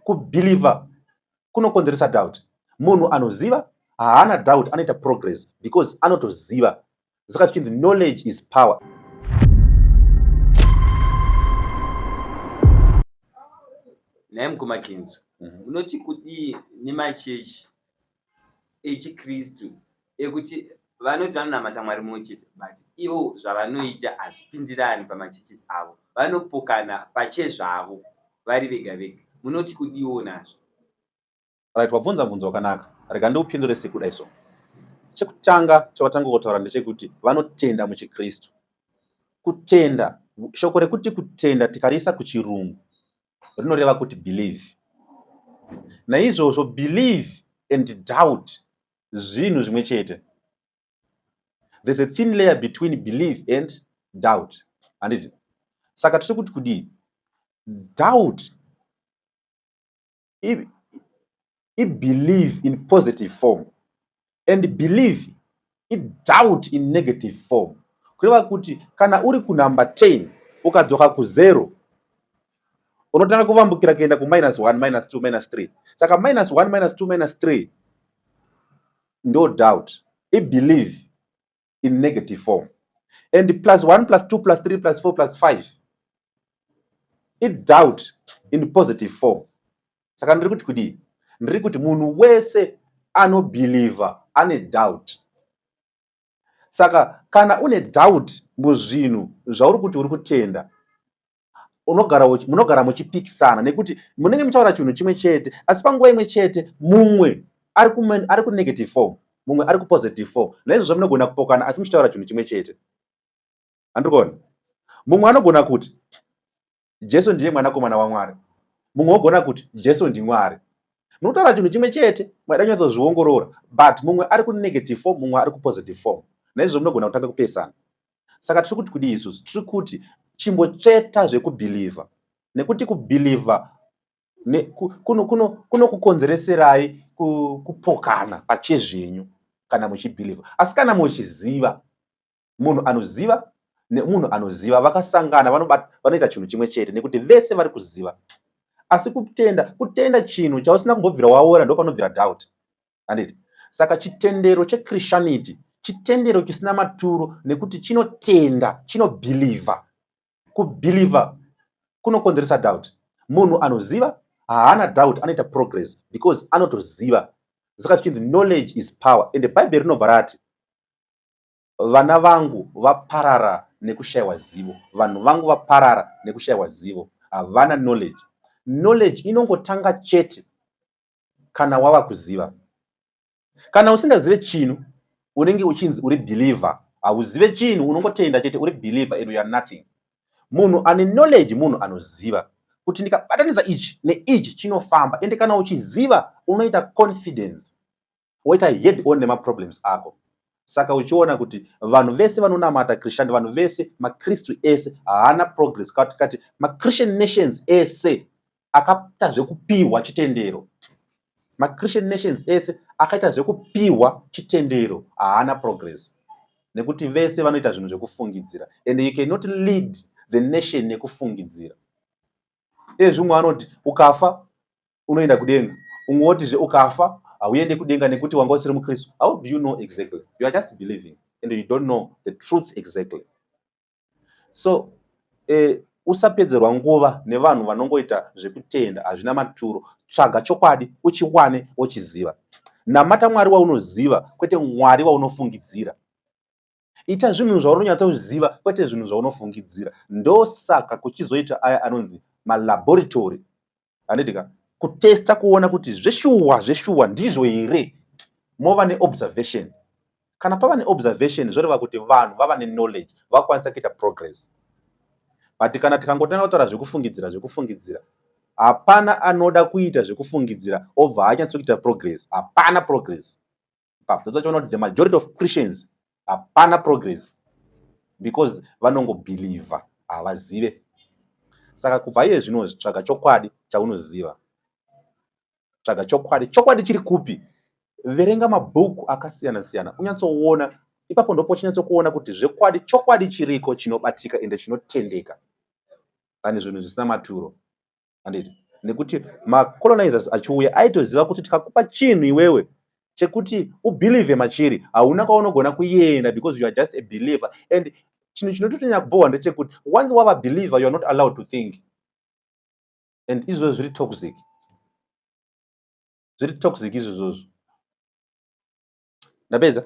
Kubeliever kunokonzeresa doubt. Munhu anoziva haana doubt, anoita progress because anotoziva. Saka zvichinzi knowledge is power. Nhai mukoma Kenzo, munoti kudii nemachechi echiKristu ekuti vanoti vanonamata Mwari mumwe chete but ivo zvavanoita hazvipindirani pamachurches avo, vanopokana pachezvavo vari vega vega. Munoti kudiwo nazvo? Right, wabvunza mubvunzo wakanaka. Rega ndiupindure sekudai so. Chekutanga chawatanga kutaura ndechekuti vanotenda muchiKristu. Kutenda, shoko rekuti kutenda tikariisa kuchirungu rinoreva kuti believe. Naizvozvo believe and doubt zvinhu zvimwe chete. There's a thin layer between belief and doubt. Handiti? Saka tiri kuti kudii? Doubt i believe in positive form and believe i doubt in negative form. Kureva kuti kana uri kunumber 10 ukadzoka kuzero unotanga kuvambukira kuenda ku minus 1, minus 2, minus 3. Saka minus 1, minus 2, minus 3 ndo doubt. I believe in negative form. And plus 1, plus 2, plus 3, plus 4, plus 5 i doubt in positive form. Saka ndiri kuti kudii? Ndiri kuti munhu wese anobhilivha ane doubt. Saka kana une doubt muzvinhu zvauri kuti uri kutenda, munogara muchipikisana nekuti munenge muchitaura chinhu chimwe chete, asi panguva imwe chete mumwe ari kunegative form, mumwe ari kupositive form. Naizvozvo munogona kupokana asi muchitaura chinhu chimwe chete. Handiri kuona? Mumwe anogona kuti Jesu ndiye mwanakomana waMwari, mumwe wogona kuti Jesu ndiMwari. Munotaura chinhu chimwe chete, maida kunyatsozviongorora, but mumwe ari kunegative form, mumwe ari kupositive form. Naizvozvo munogona kutanga kupesana. Saka tiri kuti kudii isusu? Tiri kuti chimbotsveta zvekubhilivha, nekuti kubhilivha kunokukonzereserai kupokana pachezvenyu kana muchibhilivha. Asi kana muchiziva, munhu anoziva nemunhu anoziva vakasangana vanoita chinhu chimwe chete nekuti vese vari kuziva. Asi kutenda chinhu chausina kumbobvira waona ndo panobvira doubt. Handiti? Saka chitendero cheChristianity chitendero chisina maturo nekuti chinotenda, chinobhilivha. Kubhilivha kunokonzeresa doubt. Munhu anoziva haana doubt, anoita progress because anotoziva. Saka zvichinzi knowledge is power. And Bhaibheri rinobva rati vana vangu vaparara nekushaiwa zivo, vanhu vangu vaparara nekushaiwa zivo, havana knowledge. Knowledge inongotanga chete kana wava kuziva. Kana usingazive chinhu unenge uchinzi uri believer. Hauzive chinhu, unongotenda chete, uri believer and you are nothing. Munhu ane knowledge munhu anoziva kuti ndikabatanidza ichi neichi chinofamba. Ende kana uchiziva unoita confidence, woita head on nemaproblems ako. Saka uchiona kuti vanhu vese vanonamata Christianity, vanhu vese maKristu ese haana progress. Kati maChristian nations ese akaita zvekupiwa chitendero, maChristian nations ese akaita zvekupiwa chitendero haana progress, nekuti vese vanoita zvinhu zvekufungidzira, and you cannot lead the nation nekufungidzira. Izvi umwe anoti ukafa unoenda kudenga, umwe wotizve ukafa hauende kudenga nekuti wanga usiri muKristu. How do you know exactly? You are just believing and you don't know the truth exactly. So usapedzerwa nguva nevanhu vanongoita zvekutenda hazvina maturo. Tsvaga chokwadi uchiwane wochiziva. Namata Mwari waunoziva, kwete Mwari waunofungidzira. Ita zvinhu zvaunonyatsoziva, kwete zvinhu zvaunofungidzira. Ndosaka kuchizoita aya anonzi malaboratory, handiti ka? Kutesta kuona kuti zveshuwa zveshuwa ndizvo here. Mova neobservation. Kana pava neobservation zvoreva kuti vanhu vava neknowledge, vakwanisa kuita progress. But kana tikangotanga kutaura zvekufungidzira zvekufungidzira, hapana anoda kuita zvekufungidzira obva anyatsokuita progress. Hapana progress. That's why kuti the majority of Christians hapana progress, because vanongobhilivha, havazive. Saka kubva iye zvino tsvaga chokwadi chaunoziva. Tsvaga chokwadi. Chokwadi chiri kupi? Verenga mabhuku akasiyana siyana unyatsoona. Ipapo ndipo uchinyatsokuona kuti zvekwadi chokwadi chiriko chinobatika ende chinotendeka pane zvinhu zvisina maturo. Handiti? Nekuti macolonizers achiuya aitoziva kuti tikakupa chinhu iwewe chekuti ubelieve machiri, hauna kwaunogona kuenda because you are just a believer. And chinhu chinototonyanya kubhohwa ndechekuti once wava believer, you are not allowed to think. And izvozvo zviri toxic, zviri toxic izvozvozvo. Ndapedza.